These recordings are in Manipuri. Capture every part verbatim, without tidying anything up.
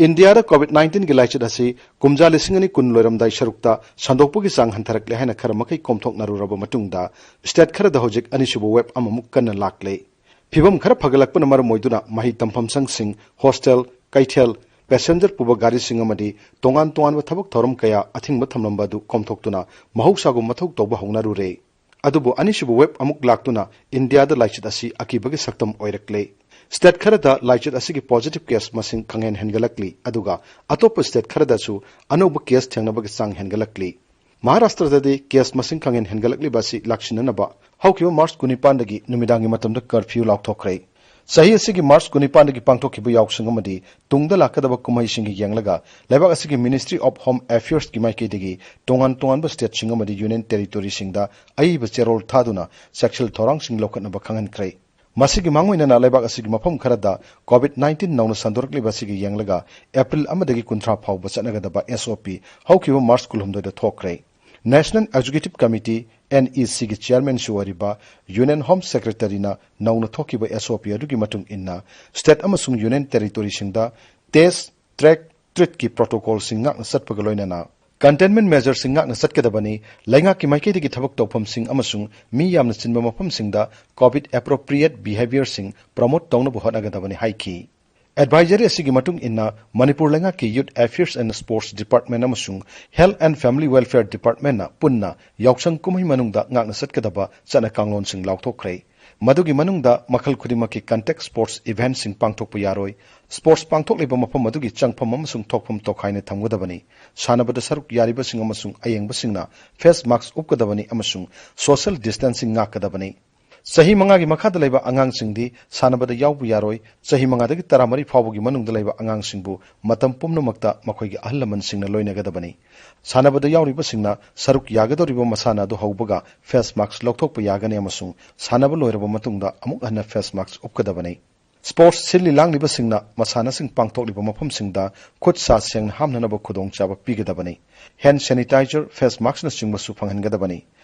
ꯏꯟꯗꯤꯌꯥꯗ ꯀꯣꯚꯤꯗ ꯅꯥꯏꯟꯇꯤꯟꯒꯤ ꯂꯥꯏꯆꯠ ꯑꯁꯤ ꯀꯨꯝꯖꯥ ꯂꯤꯁꯤꯡ ꯑꯅꯤ ꯀꯨꯟ ꯂꯣꯏꯔꯝꯗꯥꯏ ꯁꯔꯨꯛꯇ ꯁꯟꯗꯣꯛꯄꯒꯤ ꯆꯥꯡ ꯍꯟꯊꯔꯛꯂꯦ ꯍꯥꯏꯅ ꯈꯔ ꯃꯈꯩ ꯀꯣꯝꯊꯣꯛꯅꯔꯨꯔꯕ ꯃꯇꯨꯡꯗ, ꯁ꯭ꯇꯦꯠ ꯈꯔꯗ ꯍꯧꯖꯤꯛ ꯑꯅꯤꯁꯨꯕ ꯋꯦꯕ ꯑꯃꯃꯨꯛ ꯀꯟꯅ ꯂꯥꯛꯂꯦ꯫ ꯐꯤꯚꯝ ꯈꯔ ꯐꯒꯠꯂꯛꯄꯅ ꯃꯔꯝ ꯑꯣꯏꯗꯨꯅ ꯃꯍꯩ ꯇꯝꯐꯝ ꯁꯪꯁꯤꯡ, ꯍꯣꯁꯇꯦꯜ, ꯀꯩꯊꯦꯜ, ꯄꯦꯁꯦꯟꯖꯔ ꯄꯨꯕ ꯒꯥꯔꯤꯁꯤꯡ ꯑꯃꯗꯤ ꯇꯣꯉꯥꯟ ꯇꯣꯉꯥꯟꯕ ꯊꯕꯛ ꯊꯧꯔꯝ ꯀꯌꯥ ꯑꯊꯤꯡꯕ ꯊꯝꯂꯝꯕ ꯑꯗꯨ ꯀꯣꯝꯊꯣꯛꯇꯨꯅ ꯃꯍꯧꯁꯥꯒꯨꯝ ꯃꯊꯧ ꯇꯧꯕ ꯍꯧꯅꯔꯨꯔꯦ꯫ ꯑꯗꯨꯕꯨ ꯑꯅꯤꯁꯨꯕ ꯋꯦꯕ ꯑꯃꯨꯛ ꯂꯥꯛꯇꯨꯅ ꯏꯟꯗꯤꯌꯥꯗ ꯂꯥꯏꯆꯠ ꯑꯁꯤ ꯑꯀꯤꯕꯒꯤ ꯁꯛꯇꯝ ꯑꯣꯏꯔꯛꯂꯦ꯫ ꯁ꯭ꯇꯦꯠ ꯈꯔꯗ ꯂꯥꯏꯆꯠ ꯑꯁꯤꯒꯤ ꯄꯣꯖꯤꯇꯤꯚ ꯀꯦꯁ ꯃꯁꯤꯡ ꯈꯪꯍꯦꯟ ꯍꯦꯟꯒꯠꯂꯛꯂꯤ, ꯑꯗꯨꯒ ꯑꯇꯣꯞꯄ ꯁ꯭ꯇꯦꯠ ꯈꯔꯗꯁꯨ ꯑꯅꯧꯕ ꯀꯦꯁ ꯊꯦꯡꯅꯕꯒꯤ ꯆꯥꯡ ꯍꯦꯟꯒꯠꯂꯛꯂꯤ꯫ ꯃꯍꯥꯔꯥꯁꯇ꯭ꯔꯗꯗꯤ ꯀꯦꯁ ꯃꯁꯤꯡ ꯈꯪꯍꯦꯟ ꯍꯦꯟꯒꯠꯂꯛꯂꯤꯕ ꯑꯁꯤ ꯂꯥꯛꯁꯤꯟꯅꯅꯕ ꯍꯧꯈꯤꯕ ꯃꯥꯔꯆ ꯀꯨꯟꯅꯤꯄꯥꯟꯗꯒꯤ ꯅꯨꯃꯤꯗꯥꯡꯒꯤ ꯃꯇꯝꯗ ꯀꯔꯐ꯭ꯌꯨ ꯂꯥꯎꯊꯣꯛꯈ꯭ꯔꯦ꯫ ꯆꯍꯤ ꯑꯁꯤꯒꯤ ꯃꯥꯔꯆ ꯀꯨꯟꯅꯤꯄꯥꯟꯗꯒꯤ ꯄꯥꯡꯊꯣꯛꯈꯤꯕ ꯌꯥꯎꯁꯪ ꯑꯃꯗꯤ ꯇꯨꯡꯗ ꯂꯥꯛꯀꯗꯕ ꯀꯨꯝꯍꯩꯁꯤꯡꯒꯤ ꯌꯦꯡꯂꯒ ꯂꯩꯕꯥꯛ ꯑꯁꯤꯒꯤ Ministry of Home Affairsꯀꯤ ꯃꯥꯏꯀꯩꯗꯒꯤ ꯇꯣꯉꯥꯟ ꯇꯣꯉꯥꯟꯕ ꯁ꯭ꯇꯦꯠꯁꯤꯡ ꯑꯃꯗꯤ ꯌꯨꯅꯤꯌꯟ ꯇꯦꯔꯤꯇꯣꯔꯤꯁꯤꯡꯗ ꯑꯏꯕ ꯆꯦꯔꯣꯜ ꯊꯥꯗꯨꯅ ꯆꯦꯛꯁꯤꯜ ꯊꯧꯔꯥꯡꯁꯤꯡ ꯂꯧꯈꯠꯅꯕ ꯈꯪꯍꯟꯈ꯭ꯔꯦ꯫ ꯃꯁꯤꯒꯤ ꯃꯥꯡꯑꯣꯏꯅꯅ ꯂꯩꯕꯥꯛ ꯑꯁꯤꯒꯤ ꯃꯐꯝ ꯈꯔꯗ ꯀꯣꯚꯤꯗ ꯅꯥꯏꯟꯇꯤꯟ ꯅꯧꯅ ꯁꯟꯗꯣꯔꯛꯂꯤꯕ ꯑꯁꯤꯒ ꯌꯦꯡꯂꯒ ꯑꯦꯄ꯭ꯔꯤꯜ ꯑꯃꯗꯒꯤ ꯀꯨꯟꯊ꯭ꯔꯥ ꯐꯥꯎꯕ ꯆꯠꯅꯒꯗꯕ ꯑꯦꯁ ꯑꯣ ꯄꯤ ꯍꯧꯈꯤꯕ ꯃꯥꯔꯆ ꯀꯨꯟꯍꯨꯝꯗꯣꯏꯗ ꯊꯣꯛꯈ꯭ꯔꯦ꯫ National Executive Committee, NECꯒꯤ ꯆꯤꯌꯔꯃꯦꯟꯁꯨ ꯑꯣꯏꯔꯤꯕ ꯌꯨꯅꯤꯌꯟ ꯍꯣꯝ ꯁꯦꯀ꯭ꯔꯦꯇꯔꯤꯅ ꯅꯧꯅ ꯊꯣꯛꯈꯤꯕ ꯑꯦꯁ ꯑꯣ ꯄꯤ ꯑꯗꯨꯒꯤ ꯃꯇꯨꯡ ꯏꯟꯅ ꯁ꯭ꯇꯦꯠ ꯑꯃꯁꯨꯡ ꯌꯨꯅꯤꯌꯟ ꯇꯦꯔꯤꯇꯣꯔꯤꯁꯤꯡꯗ ꯇꯦꯁ, ꯇ꯭ꯔꯦꯛ, ꯇ꯭ꯔꯤꯠꯀꯤ ꯄ꯭ꯔꯣꯇꯣꯀꯣꯜꯁꯤꯡ ꯉꯥꯛꯅ ꯆꯠꯄꯒ ꯂꯣꯏꯅꯅ ꯀꯟꯇꯦꯟꯃꯦꯟꯠ ꯃꯦꯖꯔꯁꯤꯡ ꯉꯥꯛꯅ ꯆꯠꯀꯗꯕꯅꯤ꯫ ꯂꯩꯉꯥꯛꯀꯤ ꯃꯥꯏꯀꯩꯗꯒꯤ ꯊꯕꯛ ꯇꯧꯐꯝꯁꯤꯡ ꯑꯃꯁꯨꯡ ꯃꯤ ꯌꯥꯝꯅ ꯆꯤꯟꯕ ꯃꯐꯝꯁꯤꯡꯗ ꯀꯣꯚꯤꯗ ꯑꯦꯄ꯭ꯔꯣꯄ꯭ꯔꯤꯌꯦꯠ ꯕꯤꯍꯦꯕꯤꯌꯔꯁꯤꯡ ꯄ꯭ꯔꯣꯃꯣꯠ ꯇꯧꯅꯕ ꯍꯣꯠꯅꯒꯗꯕꯅꯤ ꯍꯥꯏꯈꯤ꯫ ꯑꯦꯗꯚꯥꯏꯖꯔꯤ ꯑꯁꯤꯒꯤ ꯃꯇꯨꯡ ꯏꯟꯅ ꯃꯅꯤꯄꯨꯔ ꯂꯩꯉꯥꯛꯀꯤ Youth Affairs and Sports Department ꯑꯃꯁꯨꯡ Health and Family Welfare Departmentꯅ ꯄꯨꯟꯅ ꯌꯥꯎꯁꯪ ꯀꯨꯝꯍꯩ ꯃꯅꯨꯡꯗ ꯉꯥꯛꯅ ꯆꯠꯀꯗꯕ ꯆꯠꯅ ꯀꯥꯡꯂꯣꯟꯁꯤꯡ ꯂꯥꯎꯊꯣꯛꯈ꯭ꯔꯦ꯫ ꯃꯗꯨꯒꯤ ꯃꯅꯨꯡꯗ ꯃꯈꯜ ꯈꯨꯗꯤꯡꯃꯛꯀꯤ ꯀꯟꯇꯦꯛ ꯁ꯭ꯄꯣꯔꯠꯁ ꯏꯚꯦꯟꯠꯁꯤꯡ ꯄꯥꯡꯊꯣꯛꯄ ꯌꯥꯔꯣꯏ꯫ ꯁ꯭ꯄꯣꯔꯠꯁ ꯄꯥꯡꯊꯣꯛꯂꯤꯕ ꯃꯐꯝ ꯑꯗꯨꯒꯤ ꯆꯪꯐꯝ ꯑꯃꯁꯨꯡ ꯊꯣꯛꯐꯝ ꯇꯣꯈꯥꯏꯅ ꯊꯝꯒꯗꯕꯅꯤ꯫ ꯁꯥꯟꯅꯕꯗ ꯁꯔꯨꯛ ꯌꯥꯔꯤꯕꯁꯤꯡ ꯑꯃꯁꯨꯡ ꯑꯌꯦꯡꯕꯁꯤꯡꯅ ꯐꯦꯁ ꯃꯥꯁꯛ ꯎꯞꯀꯗꯕꯅꯤ ꯑꯃꯁꯨꯡ ꯁꯣꯁꯤꯌꯦꯜ ꯗꯤꯁꯇꯦꯟꯁꯤꯡ ꯉꯥꯛꯀꯗꯕꯅꯤ꯫ ꯆꯍꯤ ꯃꯉꯥꯒꯤ ꯃꯈꯥꯗ ꯂꯩꯕ ꯑꯉꯥꯡꯁꯤꯡꯗꯤ ꯁꯥꯟꯅꯕꯗ ꯌꯥꯎꯕ ꯌꯥꯔꯣꯏ꯫ ꯆꯍꯤ ꯃꯉꯥꯗꯒꯤ ꯇꯔꯥꯃꯔꯤ ꯐꯥꯎꯕꯒꯤ ꯃꯅꯨꯡꯗ ꯂꯩꯕ ꯑꯉꯥꯡꯁꯤꯡꯕꯨ ꯃꯇꯝ ꯄꯨꯝꯅꯃꯛꯇ ꯃꯈꯣꯏꯒꯤ ꯑꯍꯜ ꯂꯃꯟꯁꯤꯡꯅ ꯂꯣꯏꯅꯒꯗꯕꯅꯤ꯫ ꯁꯥꯟꯅꯕꯗ ꯌꯥꯎꯔꯤꯕꯁꯤꯡꯅ ꯁꯔꯨꯛ ꯌꯥꯒꯗꯧꯔꯤꯕ ꯃꯁꯥꯟꯅ ꯑꯗꯨ ꯍꯧꯕꯒ ꯐꯦꯁ ꯃꯥꯁꯛ ꯂꯧꯊꯣꯛꯄ ꯌꯥꯒꯅꯤ ꯑꯃꯁꯨꯡ ꯁꯥꯟꯅꯕ ꯂꯣꯏꯔꯕ ꯃꯇꯨꯡꯗ ꯑꯃꯨꯛ ꯍꯟꯅ ꯐꯦꯁ ꯃꯥꯁꯛ ꯎꯞꯀꯗꯕꯅꯤ꯫ ꯁ꯭ꯄꯣꯔꯠꯁ ꯁꯤꯜꯂꯤ ꯂꯥꯡꯂꯤꯕꯁꯤꯡꯅ ꯃꯁꯥꯟꯅꯁꯤꯡ ꯄꯥꯡꯊꯣꯛꯂꯤꯕ ꯃꯐꯝꯁꯤꯡꯗ ꯈꯨꯠ ꯁꯥ ꯁꯦꯡꯅ ꯍꯥꯝꯅꯅꯕ ꯈꯨꯗꯣꯡꯆꯥꯕ ꯄꯤꯒꯗꯕꯅꯤ꯫ ꯍꯦꯟꯗ ꯁꯦꯅꯤꯇꯥꯏꯖꯔ, ꯐꯦꯁ ꯃꯥꯁꯛꯅꯆꯤꯡꯕꯁꯨ ꯐꯪꯍꯟꯒꯗꯕꯅꯤ꯫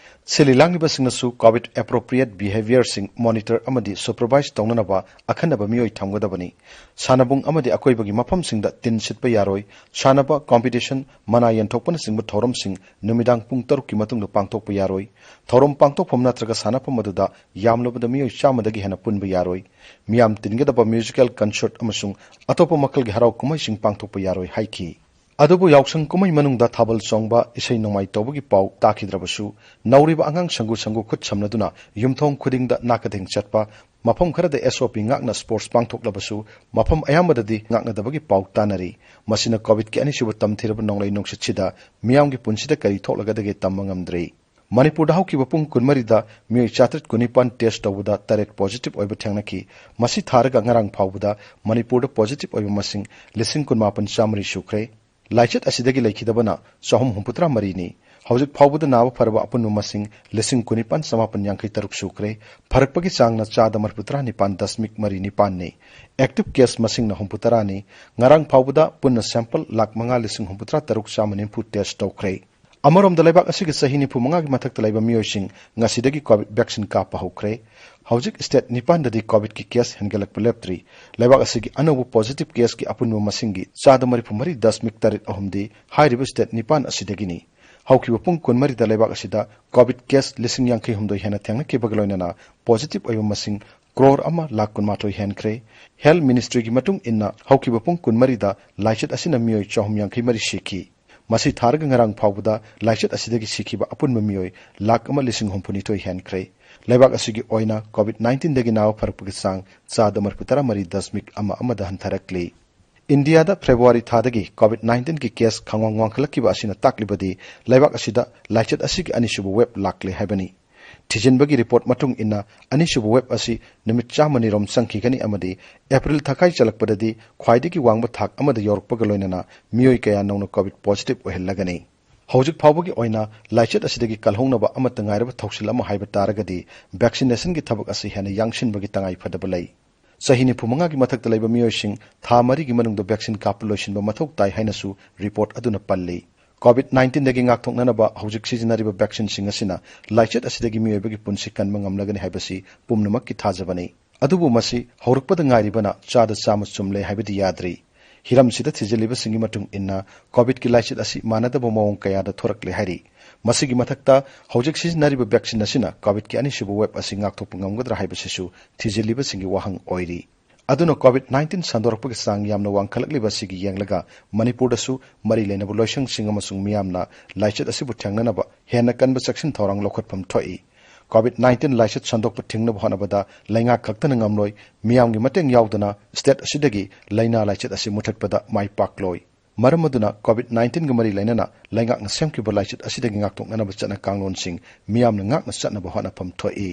ꯁꯤꯜꯂꯤ ꯂꯥꯡꯂꯤꯕꯁꯤꯡꯅꯁꯨ COVID appropriate behaviourꯁꯤꯡ monitor ꯑꯃꯗꯤ supervise ꯇꯧꯅꯅꯕ ꯑꯈꯟꯅꯕ ꯃꯤꯑꯣꯏ ꯊꯝꯒꯗꯕꯅꯤ꯫ ꯁꯥꯟꯅꯕꯨꯡ ꯑꯃꯗꯤ ꯑꯀꯣꯏꯕꯒꯤ ꯃꯐꯝꯁꯤꯡꯗ ꯇꯤꯟ ꯁꯤꯠꯄ ꯌꯥꯔꯣꯏ꯫ ꯁꯥꯟꯅꯕ, competition, ꯃꯅꯥ ꯌꯦꯟꯊꯣꯛꯄꯅꯆꯤꯡꯕ ꯊꯧꯔꯝꯁꯤꯡ ꯅꯨꯃꯤꯗꯥꯡ ꯄꯨꯡ ꯇꯔꯨꯛꯀꯤ ꯃꯇꯨꯡꯗ ꯄꯥꯡꯊꯣꯛꯄ ꯌꯥꯔꯣꯏ꯫ ꯊꯧꯔꯝ ꯄꯥꯡꯊꯣꯛꯐꯝ ꯅꯠꯇ꯭ꯔꯒ ꯁꯥꯟꯅꯐꯝ ꯑꯗꯨꯗ ꯌꯥꯝꯂꯕꯗ ꯃꯤꯑꯣꯏ ꯆꯥꯝꯃꯗꯒꯤ ꯍꯦꯟꯅ ꯄꯨꯟꯕ ꯌꯥꯔꯣꯏ꯫ ꯃꯤꯌꯥꯝ ꯇꯤꯟꯒꯗꯕ musical concert ꯑꯃꯁꯨꯡ ꯑꯇꯣꯞꯄ ꯃꯈꯜꯒꯤ ꯍꯔꯥꯎ ꯀꯨꯝꯍꯩꯁꯤꯡ ꯄꯥꯡꯊꯣꯛꯄ ꯌꯥꯔꯣꯏ ꯍꯥꯏꯈꯤ꯫ ꯑꯗꯨꯕꯨ ꯌꯥꯎꯁꯪ ꯀꯨꯝꯍꯩ ꯃꯅꯨꯡꯗ ꯊꯥꯕꯜ ꯆꯣꯡꯕ, ꯏꯁꯩ ꯅꯣꯡꯃꯥꯏ ꯇꯧꯕꯒꯤ ꯄꯥꯎ ꯇꯥꯈꯤꯗ꯭ꯔꯕꯁꯨ, ꯅꯧꯔꯤꯕ ꯑꯉꯥꯡ ꯁꯪꯒꯨ ꯁꯪꯒꯨ ꯈꯨꯠ ꯁꯝꯅꯗꯨꯅ ꯌꯨꯝꯊꯣꯡ ꯈꯨꯗꯤꯡꯗ ꯅꯥꯀꯊꯦꯡ ꯆꯠꯄ, ꯃꯐꯝ ꯈꯔꯗ SOP ꯉꯥꯛꯅ sports ꯄꯥꯡꯊꯣꯛꯂꯕꯁꯨ, ꯃꯐꯝ ꯑꯌꯥꯝꯕꯗꯗꯤ ꯉꯥꯛꯅꯗꯕꯒꯤ ꯄꯥꯎ ꯇꯥꯅꯔꯤ꯫ ꯃꯁꯤꯅ COVIDꯀꯤ ꯑꯅꯤꯁꯨꯕ ꯇꯝꯊꯤꯔꯕ ꯅꯣꯡꯂꯩ ꯅꯨꯡꯁꯤꯠꯁꯤꯗ ꯃꯤꯌꯥꯝꯒꯤ ꯄꯨꯟꯁꯤꯗ ꯀꯔꯤ ꯊꯣꯛꯂꯒꯗꯒꯦ ꯇꯝꯕ ꯉꯝꯗ꯭ꯔꯤ꯫ ꯃꯅꯤꯄꯨꯔꯗ ꯍꯧꯈꯤꯕ ꯄꯨꯡ ꯀꯨꯟꯃꯔꯤꯗ ꯃꯤꯑꯣꯏ ꯆꯥꯇ꯭ꯔꯦꯠ ꯀꯨꯟꯅꯤꯄꯥꯟ test ꯇꯧꯕꯗ ꯇꯔꯦꯠ positive ꯑꯣꯏꯕ ꯊꯦꯡꯅꯈꯤ꯫ ꯃꯁꯤ ꯊꯥꯔꯒ ꯉꯔꯥꯡ ꯐꯥꯎꯕꯗ ꯃꯅꯤꯄꯨꯔꯗ positive ꯑꯣꯏꯕ ꯃꯁꯤꯡ ꯂꯤꯁꯤꯡ ꯀꯨꯟꯃꯥꯄꯟ ꯆꯥꯃꯔꯤ ꯁꯨꯈ꯭ꯔꯦ꯫ ꯂꯥꯏꯆꯠ ꯑꯁꯤꯗꯒꯤ ꯂꯩꯈꯤꯗꯕꯅ ꯆꯍꯨꯝ ꯍꯨꯝꯐꯨꯇꯔꯥ ꯃꯔꯤꯅꯤ꯫ ꯍꯧꯖꯤꯛ ꯐꯥꯎꯕꯗ ꯅꯥꯕ ꯐꯔꯕ ꯑꯄꯨꯟꯕ ꯃꯁꯤꯡ ꯂꯤꯁꯤꯡ ꯀꯨꯟꯅꯤꯄꯥꯟ ꯆꯥꯃꯥꯄꯟ ꯌꯥꯡꯈꯩ ꯇꯔꯨꯛ ꯁꯨꯈ꯭ꯔꯦ꯫ ꯐꯔꯛꯄꯒꯤ ꯆꯥꯡꯅ ꯆꯥꯗ ꯃꯔꯤꯐꯨꯇꯔꯥ ꯅꯤꯄꯥꯟ ꯗꯁꯃꯤꯛ ꯃꯔꯤ ꯅꯤꯄꯥꯟꯅꯤ꯫ Active case ꯃꯁꯤꯡꯅ ꯍꯨꯝꯐꯨꯇꯔꯥꯅꯤ꯫ ꯉꯔꯥꯡ ꯐꯥꯎꯕꯗ ꯄꯨꯟꯅ sample ꯂꯥꯈ ꯃꯉꯥ ꯂꯤꯁꯤꯡ ꯍꯨꯝꯐꯨꯇꯔꯥ ꯇꯔꯨꯛ ꯆꯥꯝꯃ ꯅꯤꯐꯨ test ꯇꯧꯈ꯭ꯔꯦ꯫ ꯑꯃꯔꯣꯝꯗ ꯂꯩꯕꯥꯛ ꯑꯁꯤꯒꯤ ꯆꯍꯤ ꯅꯤꯐꯨ ꯃꯉꯥꯒꯤ ꯃꯊꯛꯇ ꯂꯩꯕ ꯃꯤꯑꯣꯏꯁꯤꯡ ꯉꯁꯤꯗꯒꯤ COVID vaccine ꯀꯥꯞꯄ ꯍꯧꯈ꯭ꯔꯦ꯫ ꯍꯧꯖꯤꯛ state ꯅꯤꯄꯥꯟꯗꯗꯤ COVIDꯀꯤ case ꯍꯦꯟꯒꯠꯂꯛꯄ ꯂꯦꯞꯇ꯭ꯔꯤ꯫ ꯂꯩꯕꯥꯛ ꯑꯁꯤꯒꯤ ꯑꯅꯧꯕ positive caseꯀꯤ ꯑꯄꯨꯟꯕ ꯃꯁꯤꯡꯒꯤ ꯆꯥꯗ ꯃꯔꯤꯐꯨ ꯃꯔꯤ ꯗꯁꯃꯤꯛ ꯇꯔꯦꯠ ꯑꯍꯨꯝꯗꯤ ꯍꯥꯏꯔꯤꯕ state ꯅꯤꯄꯥꯟ ꯑꯁꯤꯗꯒꯤꯅꯤ꯫ ꯍꯧꯈꯤꯕ ꯄꯨꯡ ꯀꯨꯟꯃꯔꯤꯗ ꯂꯩꯕꯥꯛ ꯑꯁꯤꯗ COVID case ꯂꯤꯁꯤꯡ ꯌꯥꯡꯈꯩ ꯍꯨꯝꯗꯣꯏ ꯍꯦꯟꯅ ꯊꯦꯡꯅꯈꯤꯕꯒ ꯂꯣꯏꯅꯅ positive ꯑꯣꯏꯕ ꯃꯁꯤꯡ ꯀ꯭ꯔꯣꯔ ꯑꯃ ꯂꯥꯈ ꯀꯨꯟꯃꯥꯊꯣꯏ ꯍꯦꯟꯈ꯭ꯔꯦ꯫ Health Ministryꯒꯤ ꯃꯇꯨꯡ ꯏꯟꯅ ꯍꯧꯈꯤꯕ ꯄꯨꯡ ꯀꯨꯟꯃꯔꯤꯗ ꯂꯥꯏꯆꯠ ꯑꯁꯤꯅ ꯃꯤꯑꯣꯏ ꯆꯍꯨꯝ ꯌꯥꯡꯈꯩ ꯃꯔꯤ ꯁꯤꯈꯤ꯫ ꯃꯁꯤ ꯊꯥꯔꯒ ꯉꯔꯥꯡ ꯐꯥꯎꯕꯗ ꯂꯥꯏꯆꯠ ꯑꯁꯤꯗꯒꯤ ꯁꯤꯈꯤꯕ ꯑꯄꯨꯟꯕ ꯃꯤꯑꯣꯏ ꯂꯥꯈ ꯑꯃ ꯂꯤꯁꯤꯡ ꯍꯨꯝꯐꯨꯅꯤꯊꯣꯏ ꯍꯦꯟꯈ꯭ꯔꯦ꯫ ꯂꯩꯕꯥꯛ ꯑꯁꯤꯒꯤ ꯑꯣꯏꯅ COVID nineteenꯗꯒꯤ ꯅꯥꯕ ꯐꯔꯛꯄꯒꯤ ꯆꯥꯡ ꯆꯥꯗ ꯃꯔꯤꯐꯨꯇꯔꯥ ꯃꯔꯤ ꯗꯁꯃꯤꯛ ꯑꯃ ꯑꯃꯗ ꯍꯟꯊꯔꯛꯂꯤ꯫ ꯏꯟꯗꯤꯌꯥꯗ February ꯊꯥꯗꯒꯤ COVID nineteenꯒꯤ case ꯈꯪꯋꯥꯡ ꯋꯥꯡꯈꯠꯂꯛꯈꯤꯕ ꯑꯁꯤꯅ ꯇꯥꯛꯂꯤꯕꯗꯤ ꯂꯩꯕꯥꯛ ꯑꯁꯤꯗ ꯂꯥꯏꯆꯠ ꯑꯁꯤꯒꯤ ꯑꯅꯤꯁꯨꯕ wave ꯂꯥꯛꯂꯦ ꯍꯥꯏꯕꯅꯤ꯫ ꯊꯤꯖꯤꯟꯕꯒꯤ report ꯃꯇꯨꯡ ꯏꯟꯅ, ꯑꯅꯤꯁꯨꯕ wave ꯑꯁꯤ ꯅꯨꯃꯤꯠ ꯆꯥꯝꯃꯅꯤ ꯔꯣꯝ ꯆꯪꯈꯤꯒꯅꯤ ꯑꯃꯗꯤ April ꯊꯥꯈꯥꯏ ꯆꯜꯂꯛꯄꯗꯗꯤ ꯈ꯭ꯋꯥꯏꯗꯒꯤ ꯋꯥꯡꯕ ꯊꯥꯛ ꯑꯃꯗ ꯌꯧꯔꯛꯄꯒ ꯂꯣꯏꯅꯅ ꯃꯤꯑꯣꯏ ꯀꯌꯥ ꯅꯧꯅ COVID positive ꯑꯣꯏꯍꯜꯂꯒꯅꯤ꯫ ꯍꯧꯖꯤꯛ ꯐꯥꯎꯕꯒꯤ ꯑꯣꯏꯅ ꯂꯥꯏꯆꯠ ꯑꯁꯤꯗꯒꯤ ꯀꯜꯍꯧꯅꯕ ꯑꯃꯠꯇ ꯉꯥꯏꯔꯕ ꯊꯧꯁꯤꯜ ꯑꯃ ꯍꯥꯏꯕ ꯇꯥꯔꯒꯗꯤ vaccinationꯒꯤ ꯊꯕꯛ ꯑꯁꯤ ꯍꯦꯟꯅ ꯌꯥꯡꯁꯤꯟꯕꯒꯤ ꯇꯉꯥꯏ ꯐꯗꯕ ꯂꯩ꯫ ꯆꯍꯤ ꯅꯤꯐꯨ ꯃꯉꯥꯒꯤ ꯃꯊꯛꯇ ꯂꯩꯕ ꯃꯤꯑꯣꯏꯁꯤꯡ ꯊꯥ ꯃꯔꯤꯒꯤ ꯃꯅꯨꯡꯗ vaccine ꯀꯥꯞꯄ ꯂꯣꯏꯁꯤꯟꯕ ꯃꯊꯧ ꯇꯥꯏ ꯍꯥꯏꯅꯁꯨ report ꯑꯗꯨꯅ ꯄꯜꯂꯤ꯫ ꯀꯣꯚꯤꯗ ꯅꯥꯏꯟꯇꯤꯟꯗꯒꯤ ꯉꯥꯛꯊꯣꯛꯅꯅꯕ ꯍꯧꯖꯤꯛ ꯁꯤꯖꯤꯟꯅꯔꯤꯕ ꯚꯦꯛꯁꯤꯟꯁꯤꯡ ꯑꯁꯤꯅ ꯂꯥꯏꯆꯠ ꯑꯁꯤꯗꯒꯤ ꯃꯤꯑꯣꯏꯕꯒꯤ ꯄꯨꯟꯁꯤ ꯀꯟꯕ ꯉꯝꯂꯒꯅꯤ ꯍꯥꯏꯕꯁꯤ ꯄꯨꯝꯅꯃꯛꯀꯤ ꯊꯥꯖꯕꯅꯤ꯫ ꯑꯗꯨꯕꯨ ꯃꯁꯤ ꯍꯧꯔꯛꯄꯗ ꯉꯥꯏꯔꯤꯕꯅ ꯆꯥꯗ ꯆꯥꯝꯃ ꯆꯨꯝꯂꯦ ꯍꯥꯏꯕꯗꯤ ꯌꯥꯗ꯭ꯔꯤ꯫ ꯍꯤꯔꯝꯁꯤꯗ ꯊꯤꯖꯤꯜꯂꯤꯕꯁꯤꯡꯒꯤ ꯃꯇꯨꯡ ꯏꯟꯅ ꯀꯣꯚꯤꯗꯀꯤ ꯂꯥꯏꯆꯠ ꯑꯁꯤ ꯃꯥꯟꯅꯗꯕ ꯃꯑꯣꯡ ꯀꯌꯥꯗ ꯊꯣꯔꯛꯂꯦ ꯍꯥꯏꯔꯤ꯫ ꯃꯁꯤꯒꯤ ꯃꯊꯛꯇ ꯍꯧꯖꯤꯛ ꯁꯤꯖꯤꯟꯅꯔꯤꯕ ꯚꯦꯛꯁꯤꯟ ꯑꯁꯤꯅ ꯀꯣꯚꯤꯗꯀꯤ ꯑꯅꯤꯁꯨꯕ ꯋꯦꯕ ꯑꯁꯤ ꯉꯥꯛꯊꯣꯛꯄ ꯉꯝꯒꯗ꯭ꯔꯥ ꯍꯥꯏꯕꯁꯤꯁꯨ ꯊꯤꯖꯤꯜꯂꯤꯕꯁꯤꯡꯒꯤ ꯋꯥꯍꯪ ꯑꯣꯏꯔꯤ꯫ ꯑꯗꯨꯅ ꯀꯣꯚꯤꯗ ꯅꯥꯏꯟꯇꯤꯟ ꯁꯟꯗꯣꯔꯛꯄꯒꯤ ꯆꯥꯡ ꯌꯥꯝꯅ ꯋꯥꯡꯈꯠꯂꯛꯂꯤꯕ ꯑꯁꯤꯒꯤ ꯌꯦꯡꯂꯒ ꯃꯅꯤꯄꯨꯔꯗꯁꯨ ꯃꯔꯤ ꯂꯩꯅꯕ ꯂꯣꯏꯁꯪꯁꯤꯡ ꯑꯃꯁꯨꯡ ꯃꯤꯌꯥꯝꯅ ꯂꯥꯏꯆꯠ ꯑꯁꯤꯕꯨ ꯊꯦꯡꯅꯅꯕ ꯍꯦꯟꯅ ꯀꯟꯕ ꯆꯦꯛꯁꯤꯟ ꯊꯧꯔꯥꯡ ꯂꯧꯈꯠꯐꯝ ꯊꯣꯛꯏ꯫ ꯀꯣꯚꯤꯗ ꯅꯥꯏꯟꯇꯤꯟ ꯂꯥꯏꯆꯠ ꯁꯟꯗꯣꯛꯄ ꯊꯤꯡꯅꯕ ꯍꯣꯠꯅꯕꯗ ꯂꯩꯉꯥꯛ ꯈꯛꯇꯅ ꯉꯝꯂꯣꯏ꯫ ꯃꯤꯌꯥꯝꯒꯤ ꯃꯇꯦꯡ ꯌꯥꯎꯗꯅ ꯁ꯭ꯇꯦꯠ ꯑꯁꯤꯗꯒꯤ ꯂꯥꯏꯅꯥ ꯂꯥꯏꯆꯠ ꯑꯁꯤ ꯃꯨꯊꯠꯄꯗ ꯃꯥꯏ ꯄꯥꯛꯂꯣꯏ꯫ ꯃꯔꯝ ꯑꯗꯨꯅ ꯀꯣꯚꯤꯗ ꯅꯥꯏꯟꯇꯤꯟꯒ ꯃꯔꯤ ꯂꯩꯅꯅ ꯂꯩꯉꯥꯛꯅ ꯁꯦꯝꯈꯤꯕ ꯂꯥꯏꯆꯠ ꯑꯁꯤꯗꯒꯤ ꯉꯥꯛꯊꯣꯛꯅꯅꯕ ꯆꯠꯅ ꯀꯥꯡꯂꯣꯟꯁꯤꯡ ꯃꯤꯌꯥꯝꯅ ꯉꯥꯛꯅ ꯆꯠꯅꯕ ꯍꯣꯠꯅꯐꯝ ꯊꯣꯛꯏ꯫